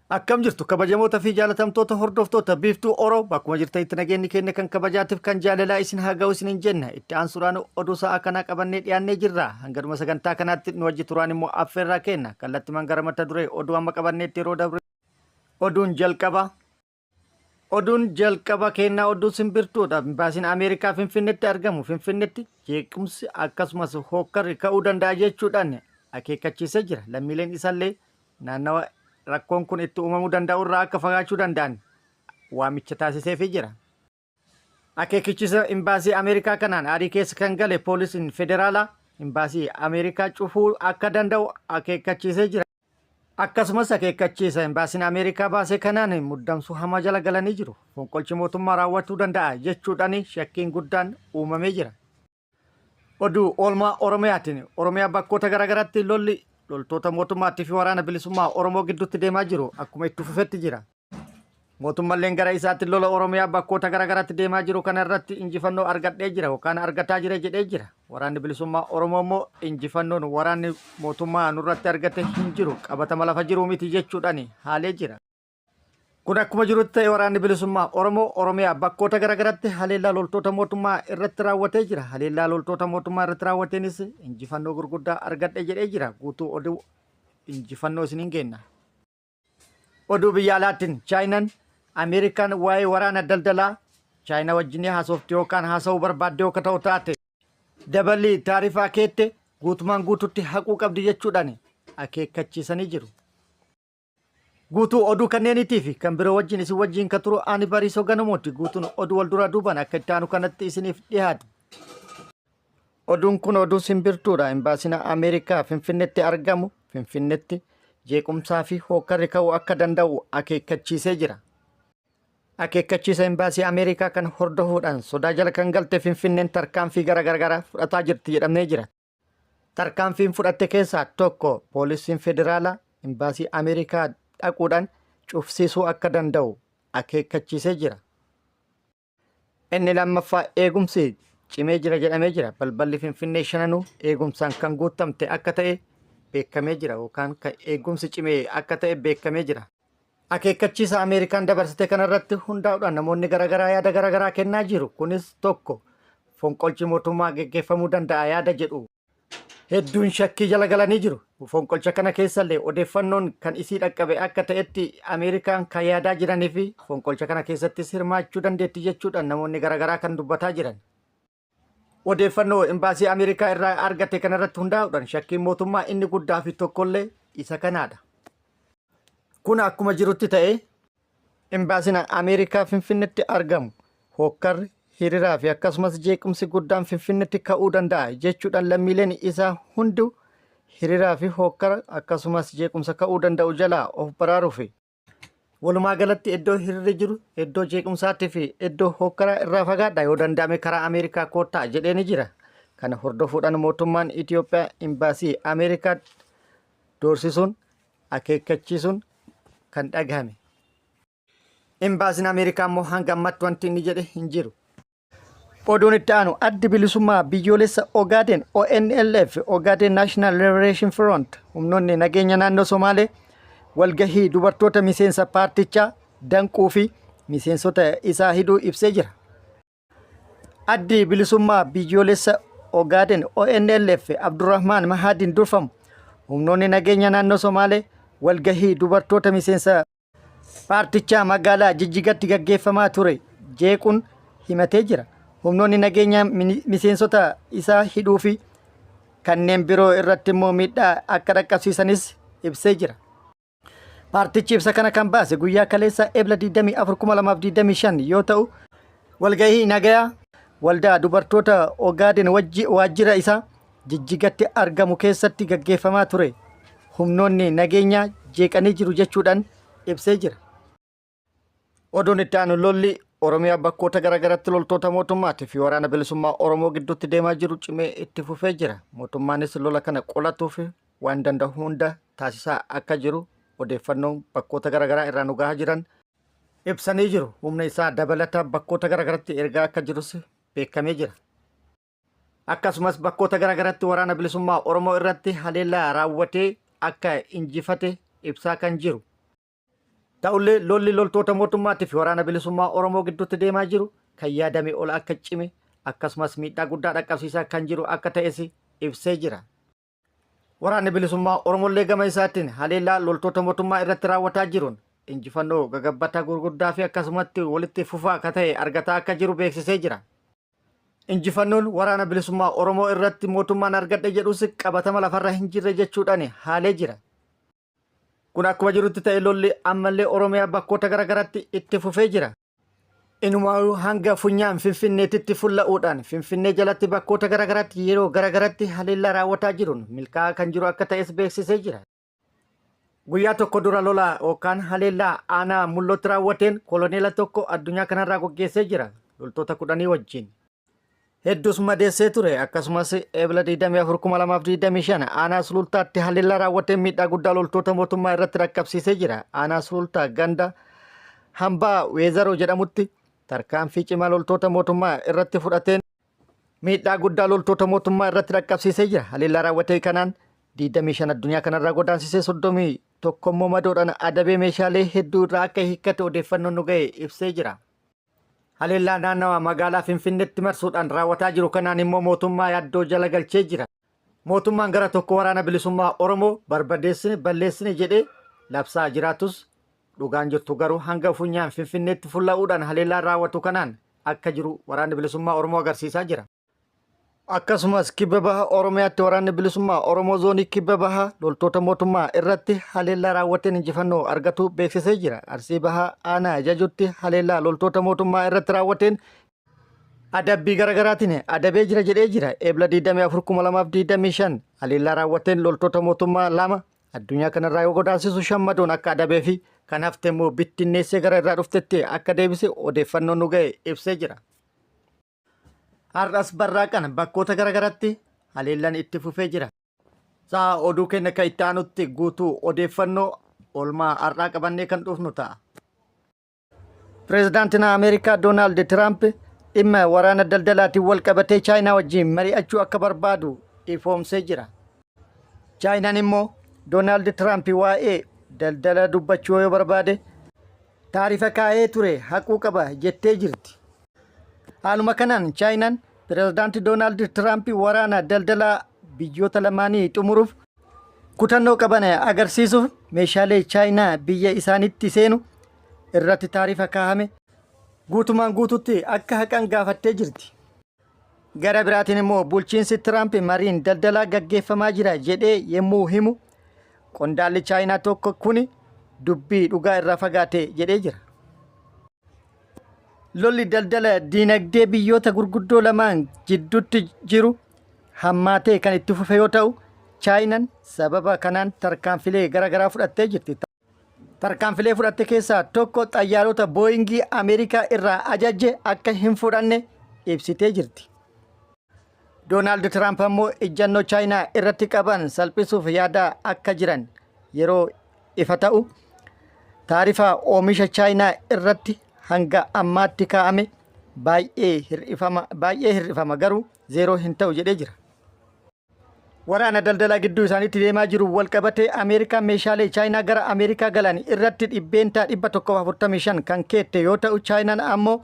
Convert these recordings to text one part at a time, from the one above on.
Akkam jirtu kabajamoota fi jaalatamtoota hordoftoota Biiftuu Oro, bakkuma jirtanitti nageenyi keenya kan kabajaatiif kan jaalalaa isin haa ga'u isiniin jenna. Itti aansuudhaan oduu sa'a kanaa qabannee dhiyaannee jirra. Hangadhuma sagantaa kanaatti nu wajji turaan immoo affeerraa kenna. Kallattimaan gara mata duree oduu amma qabanneetti yeroo dabru oduun jalqaba. Oduun jalqaba kennaa oduu simbirtuudha. Imbaasiin Ameerikaa Finfinneetti argamu Finfinneetti jeequmsi akkasumas hookkarri ka'uu danda'a jechuudhaan akeekkachiisee jira. Lammiileen isaallee naannawa rakkoon kun itti uumamuu danda'u irraa akka fagaachuu danda'an waamicha taasiseefii jira. Akeekichisa imbaasii Ameerikaa kanaan aarii keessa kan gale poolisiin federaalaa imbaasii Ameerikaa cufuu akka danda'u akeekkachiisee jira. Akkasumas akeekkachiisa imbaasiin Ameerikaa baase kanaan muddamsuu hamaa jala galanii jiru. Fonqolchi mootummaa raawwachuu danda'a jechuudhaan shakkiin guddaan uumamee jira. Oduu oolmaa Oromiyaatiin Oromiyaa bakkoota garaagaraatti lolli loltoota mootummaatii fi waraana bilisummaa Oromoo gidduutti deemaa jiru akkuma itti fufetti jira. Mootummalleen gara isaatti lola Oromiyaa bakkoota garaagaraatti deemaa jiru kana irratti injifannoo argadhee jira yookaan argataa jira jedhee jira. Waraanni bilisummaa Oromoo immoo injifannoon waraanni mootummaa nurratti argate hin jiru, qabatama lafa jiru miti jechuudhaan haalee jira. Kun akkuma jirutti ta'e waraanni bilisummaa Oromoo Oromiyaa bakkoota garaagaraatti haleellaa loltoota mootummaa irratti raawwatee jira. Haleellaa loltoota mootummaa irratti raawwateenis injifannoo gurguddaa argadhe jedhee jira. Guutuu oduu injifannoo isiniin geenna. Oduu biyya alaatiin Chaayinaan Ameerikaan waa'ee waraana daldalaa Chaayinaa wajjin haasofti yookaan haasa'uu barbaadde yoo ta'u taate dabalii taarifaa keette guutumaan guututti haquu qabdi jechuudhaan akeekkachiisanii jiru. Guutuu oduu kanneeniitii fi kan biroo wajjin isin wajjin kan turu ani Bariisoo Ganamooti. Guutuun oduu wal duraa duubaan akka itti aanu kanatti isiniif dhiyaata. Oduun kun oduu simbirtuudha. Imbaasiin Ameerikaa Finfinneetti argamu Finfinneetti jeequmsaa fi hookkarri ka'uu akka danda'u akeekkachiisee jira. Akeekkachiisa Imbaasii Ameerikaa kan hordofuudhaan sodaa jala kan galte Finfinneen tarkaanfii gara garagaraa fudhataa jirti jedhamee jira. Tarkaanfiin fudhatte keessaa tokko poolisiin federaalaa Imbaasii Ameerikaa dhaquudhaan cufsiisuu akka danda'u akeekkachiisee jira. Inni lammaffaa eegumsi cimee jira jedhamee jira. Balballi Finfinnee shananuu eegumsaan kan guutamte akka ta'e beekamee jira yookaan kan eegumsi cimee akka ta'e beekamee jira. Akeekkachiisa Ameerikaan dabarsite kanarratti hundaa'uudhaan namoonni garaagaraa yaada garaagaraa kennaa jiru. Kunis tokko fonqolchi mootummaa geggeeffamuu danda'a yaada jedhu. Hedduun shakkii jala galanii jiru. Fonqolcha kana keessallee odeeffannoon kan isii dhaqqabe akka ta'etti Ameerikaan kan yaadaa jiranii fi fonqolcha kana keessattis hirmaachuu dandeetti jechuudhaan namoonni garaagaraa kan dubbataa jiran. Odeeffannoo imbaasii Ameerikaa irraa argate kanarratti hundaa'uudhaan shakkiin mootummaa inni guddaa fi tokkollee isa kanaadha. Kun akkuma jirutti ta'ee Imbaasiin Ameerikaa Finfinnetti argamu hookkarri, hiriiraa fi akkasumas jeequmsi guddaan Finfinnetti ka'uu danda'a jechuudhaan lammiileen isaa hunduu hiriiraa fi hookkara akkasumas jeequmsa ka'uu danda'u jalaa of baraaruufi. Walumaa galatti iddoo hiriirri jiru, iddoo jeequmsaatii fi iddoo hookkaraa irraa fagaadha, yoo danda'ame karaa Ameerikaa koottaa jedhee ni jira. Kana hordofuudhaan mootummaan Itoophiyaa imbaasii Ameerikaa doorsisuun akeekkachiisuun kan dhagahame. Imbaasiin Ameerikaa immoo hanga ammatti wanti inni jedhe hin jiru. Oduun itti aanu addi bilisummaa biyyoolessa Ogaaden ONLF, Ogaden National Liberation Front, humnoonni nageenya naannoo Somaalee walgahii dubartoota miseensa paartichaa danquu fi miseensota isaa hidhuu ibsee jira. Addi Bilisummaa Biyyoolessa Ogaaden ONLF Abdurrahmaan Mahaadiin durfamu humnoonni nageenya naannoo Somaalee walgahii dubartoota miseensa paartichaa magaalaa Jijjigatti gaggeeffamaa ture jeequun himatee jira. Humnoonni nageenyaa miseensota isaa hidhuu fi kanneen biroo irratti immoo miidhaa akka dhaqqabsiisanis ibsee jira. Paartichi ibsa kana kan baase guyyaa kaleessa Ebla 24,2025 yoo ta'u, walgahii nagayaa waldaa dubartoota Ogaaden waajjira isaa Jijjigatti argamu keessatti gaggeeffamaa ture humnoonni nageenyaa jeeqanii jiru jechuudhaan ibsee jira. Oduun itti aanu lolli Oromiyaa bakkoota garaagaraatti loltoota mootummaatii fi waraana bilisummaa Oromoo gidduutti deemaa jiru cimee itti fufee jira. Mootummaanis lola kana qolatuuf waan danda'u hunda taasisaa akka jiru odeeffannoon bakkoota garaagaraa irraa nu gahaa jiran ibsanii jiru. Humna isaa dabalataa bakkoota garaagaraatti ergaa akka jirus beekamee jira. Akkasumas bakkoota garaagaraatti waraana bilisummaa Oromoo irratti haleellaa raawwatee akka injifate ibsaa kan jiru. Ta'ullee lolli loltoota mootummaatii fi waraana bilisummaa Oromoo gidduutti deemaa jiru kan yaadame ol akka cime akkasumas miidhaa guddaa dhaqqabsiisaa kan jiru akka ta'es ibsee jira. Waraanni bilisummaa Oromollee gama isaatiin haleellaa loltoota mootummaa irratti raawwataa jiruun injifannoo gagabbataa gurguddaa fi akkasumatti walitti fufaa akka ta'e argataa akka jiru beeksisee jira. Injifannoon waraana bilisummaa Oromoo irratti mootummaan argadhe jedhus qabatama lafarra hin jirre jechuudhaan haalee jira. Kun akkuma jirutti ta'e lolli ammallee Oromiyaa bakkoota garaagaraatti itti fufee jira. Inumaayuu hanga funyaan Finfinneetitti fulla'uudhaan Finfinnee jalatti bakkoota garaagaraatti yeroo garaagaraatti haleellaa raawwataa jiruun milkaa'aa kan jiru akka ta'es beeksisee jira. Guyyaa tokko dura lola yookaan haleellaa aanaa mullootti raawwateen koloneela tokko addunyaa kanarraa goggeessee jira loltoota kudhanii wajjin. Hedduus madeessee ture akkasumas Ebla 24,2025 aanaa Sulultaatti haleellaa raawwateen miidhaa guddaa loltoota mootummaa irratti rakkabsiisee jira. Aanaa Sulultaa ganda hambaa Weezaroo jedhamutti tarkaanfii cimaa loltoota mootummaa irratti fudhateen miidhaa guddaa loltoota mootummaa irratti dhaqqabsiisee jira. Haleellaa raawwatee kanaan 25 addunyaa kanarraa godaansisee 31 immoo madoodhaan adabee meeshaalee hedduu irraa akka hiikkate odeeffannoon nu ga'e ibsee jira. Haleellaa naannawa magaalaa Finfinneetti marsuudhaan raawwataa jiru kanaan immoo mootummaa yaaddoo jala galchee jira. Mootummaan gara tokko waraana bilisummaa Oromoo barbadeessine balleessine jedhee labsaa jiraatus dhugaan jirtu garuu hanga funyaan Finfinneetti fulla'uudhaan haleellaan raawwatu kanaan akka jiru waraanni bilisummaa Oromoo agarsiisaa jira. Akkasumas kibba baha Oromiyaatti waraanni bilisummaa Oromoo zoonii kibba bahaa loltoota mootummaa irratti haleellaa raawwateen injifannoo argatu beeksisee jira. Arsii bahaa aanaa Jajuutti haleellaa loltoota mootummaa irratti raawwateen adabbii garaagaraatiin adabee jira jedhee jira. Ebla 24,2025 haleellaa raawwateen loltoota mootummaa lama addunyaa kanarraa yoo godaansisu shan madoon akka adabee fi kan hafte immoo bittinneessee gara irraa dhuftetti akka deebise odeeffannoon nu ga'e ibsee jira. Har'as barraaqan bakkoota garaagaratti haleellaan itti fufee jira. Sa'a oduu keenya kan itti aanutti guutuu odeeffannoo oolmaa har'aa qabannee kan dhufnu ta'a. Pireezidaantiin Ameerikaa Doonaald Tiraamp dhimma waraana daldalaatiin wal qabatee Chaayinaa wajjin mari'achuu akka barbaadu ifoomsee jira. Chaayinaan immoo Doonaald Tiraamp waa'ee daldala dubbachuu yoo barbaade taarifa kaa'ee ture haquu qaba jettee jirti. Haaluma kanaan Chaayinaan pireezidaanti Doonaald Tiraamp waraana daldalaa biyyoota lamaanii xumuruuf kutannoo qaban agarsiisuuf meeshaalee Chaayinaa biyya isaanitti seenu irratti taarifa kaahame guutumaan guututti akka haqan gaafattee jirti. Gara biraatiin immoo bulchiinsi Tiraamp mariin daldalaa gaggeeffamaa jira jedhee yommuu himu qondaalli Chaayinaa tokko kuni dubbii dhugaa irraa fagaate jedhee jira. Lolli daldala diinagdee biyyoota gurguddoo lamaan jidduutti jiru hammaatee kan itti fufe yoo ta'u, Chaayinaan sababa kanaan tarkaanfilee garaagaraa fudhattee jirti. Tarkaanfilee fudhatte keessaa tokko xayyaarota Booyingii Ameerikaa irraa ajajje akka hin fudhanne ibsitee jirti. Doonaald Tiraamp ammoo ijjannoo Chaayinaa irratti qaban salphisuuf yaadaa akka jiran yeroo ifa ta'u, taarifa oomisha Chaayinaa irratti hanga ammaatti kaa'ame baay'ee hir'ifama baay'ee hir'ifama garuu zeeroo hin ta'u jedhee jira. Waraana daldalaa gidduu isaaniitti deemaa jiru walqabatee Ameerikaan meeshaalee Chaayinaa gara Ameerikaa galan irratti %145 kan keette yoo ta'u Chaayinaan ammoo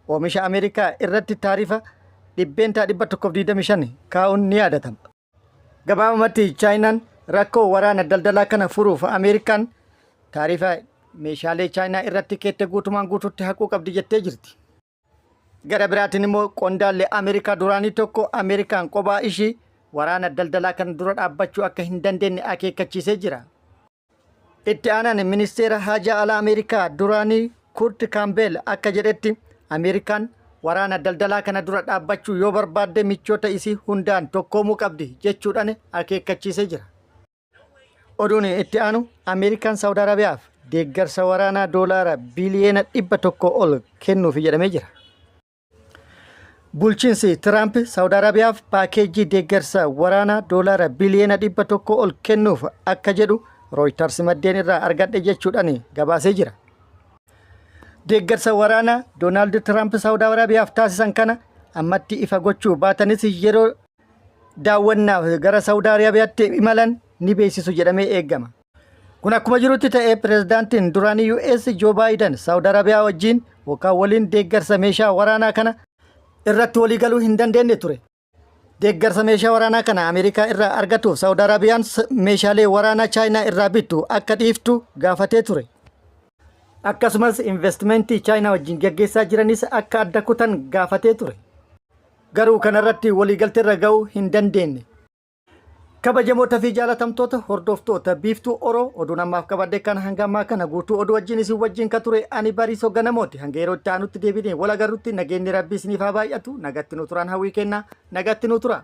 oomisha Ameerikaa irratti taarifa %125 kaa'uun ni yaadatama. Gabaabumatti Chaayinaan rakkoo waraana daldalaa kana furuuf Ameerikaan taarifa meeshaalee Chaayinaa irratti keette guutumaan guutuutti haquu qabdi jettee jirti. Gara biraatiin immoo qondaalli Ameerikaa duraanii tokko Ameerikaan qophaa ishii waraana daldalaa kana dura dhaabbachuu akka hin dandeenye akeekkachiisee jira. Itti aanaan ministeera haajaa alaa Ameerikaa duraanii Kurt Kaambeel akka jedhetti Ameerikaan waraana daldalaa kana dura dhaabbachuu yoo barbaadde michoota isii hundaan tokkoomuu qabdi jechuudhaan akeekkachiisee jira. Oduun itti aanu Ameerikaan Saawud Arabiyaaf deeggarsa waraanaa doolaara biliyoona 100 ol kennuuf jedhamee jira. Bulchiinsi Tiraamp Saawud Arabiyaaf paakeejii deeggarsa waraanaa doolaara biliyoona 100 ol kennuuf akka jedhu Rooyitars maddeen irraa argadhe jechuudhaan gabaasee jira. Deeggarsa waraanaa Doonaald Tiraamp Saawud Arabiyaaf taasisan kana ammatti ifa gochuu baatanis yeroo daawwannaaf gara Saawud Arabiyaatti imalan ni beeksisu jedhamee eegama. Kun akkuma jirutti ta'ee pireezidaantiin duraanii US Joo Baayiden Saawud Arabiyaa wajjin yookaan waliin deeggarsa meeshaa waraanaa kana irratti waliigaluu hin dandeenye ture. Deeggarsa meeshaa waraanaa kana Ameerikaa irraa argatuuf Saawud Arabiyaan meeshaalee waraanaa Chaayinaa irraa bittu akka dhiiftu gaafatee ture. Akkasumas investimentii Chaayinaa wajjin gaggeessaa jiranis akka adda kutan gaafatee ture. Garuu kanarratti waliigalteerra ga'uu hin dandeenye. Kabajamoota fi jaalatamtoota hordoftoota Biiftuu Oro, oduun ammaaf qabadhe kan hanga ammaa kana. Guutuu oduu wajjin isin wajjin ka ture ani Bariisoo Ganamooti. Hanga yeroo itti aanutti deebinee wal agarrutti nageenyi Rabbii isiniif haa baay'atu. Nagatti nu turaan hawwii kenna. Nagatti nu tura.